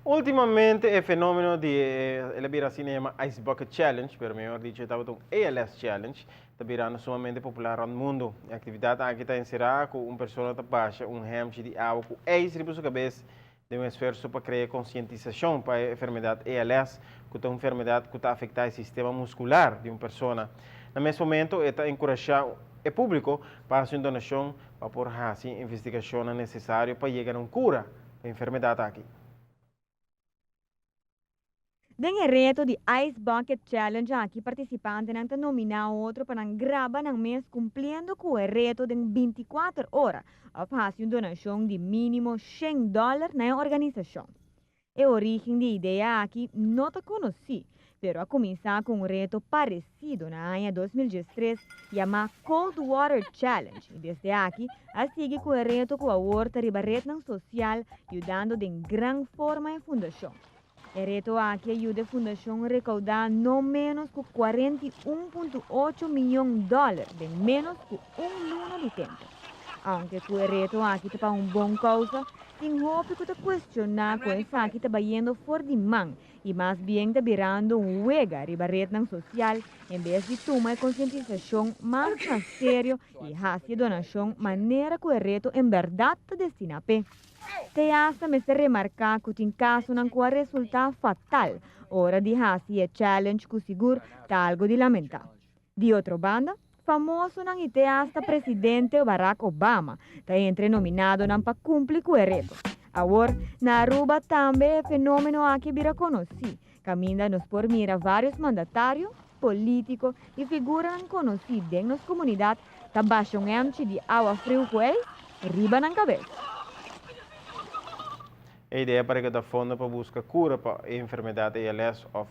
Ultimamente e fenomeno di el a bira asina yama Ice Bucket Challenge, pero mehor dicho e tabata un ALS Challenge, ta birando sumamente popular rond mundo. E actividad aki ta encera cu un persona ta basha un hemchi di awa cu ijs riba su cabes den un esfuerso pa crea concientisacion pa e enfermedad ALS, cu ta un enfermedad cu ta afecta e sistema muscular di un persona. Na mes momento e ta encurasha e publico pa haci un donacion pa por haci investigacionnan necesario pa yega na un cura pa e enfermedad aki. Den e reto di Ice Bucket Challenge aki partisipantenan ta nominá otro pa nan graba nan mes kumpliendo ku e reto den 24 ora òf hasi un donashon di mínimo 100 dòler na e organisashon. E orígen di e idea aki no ta konosí, pero a kuminsá ku un reto paresido na aña 2013 yamá Cold Water Challenge i desde aki a sigui ku e reto ku awor ta riba retnan sosial yudando den gran forma e fundashon. E reto aki a yuda e fundashon rekoudá no ménos ku 41.8 mion dòler den ménos ku un luna di tempu. Aunke ku e reto aki ta pa un bon kousa, tin hopi ku ta kuestioná ku esaki ta bayendo for di man i mas bien ta birando un wega riba retnan sosial en bes di tuma e konsientisashon mas na serio i hasi e donashon manera ku e reto en bèrdat ta destiná p'e. Te asta mester remarká ku tin kasonan ku a resultá fatal ora di hasi e challenge ku sigur ta algu di lamentá. Di otro banda, famosonan i te asta presidente Barack Obama ta entre nominadonan pa kumpli ku e reto. Awor, na Aruba tambe e fenómeno aki a bira konosí, kaminda nos por mira vários mandatario, polítiko i figuranan konosí den nos komunidat ta basha un èmchi di awa friu ku eis riba nan kabes. E idea pa rekoudá fondo pa buska kura pa e enfermedat ALS òf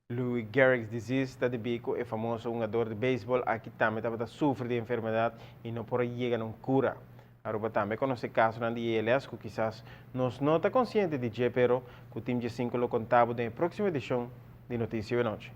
Lou Gehrig's disease ta debí ku e famoso hungador di beisbòl aki tambe tabata sufri di e enfermedat i no por a yega na un kura. Aruba tambe konosé kasonan di ALS ku kisas nos no ta konsiente di dje pero ku Team 15 lo konta bo den e próksimo edishon di Notisia Awe Nochi.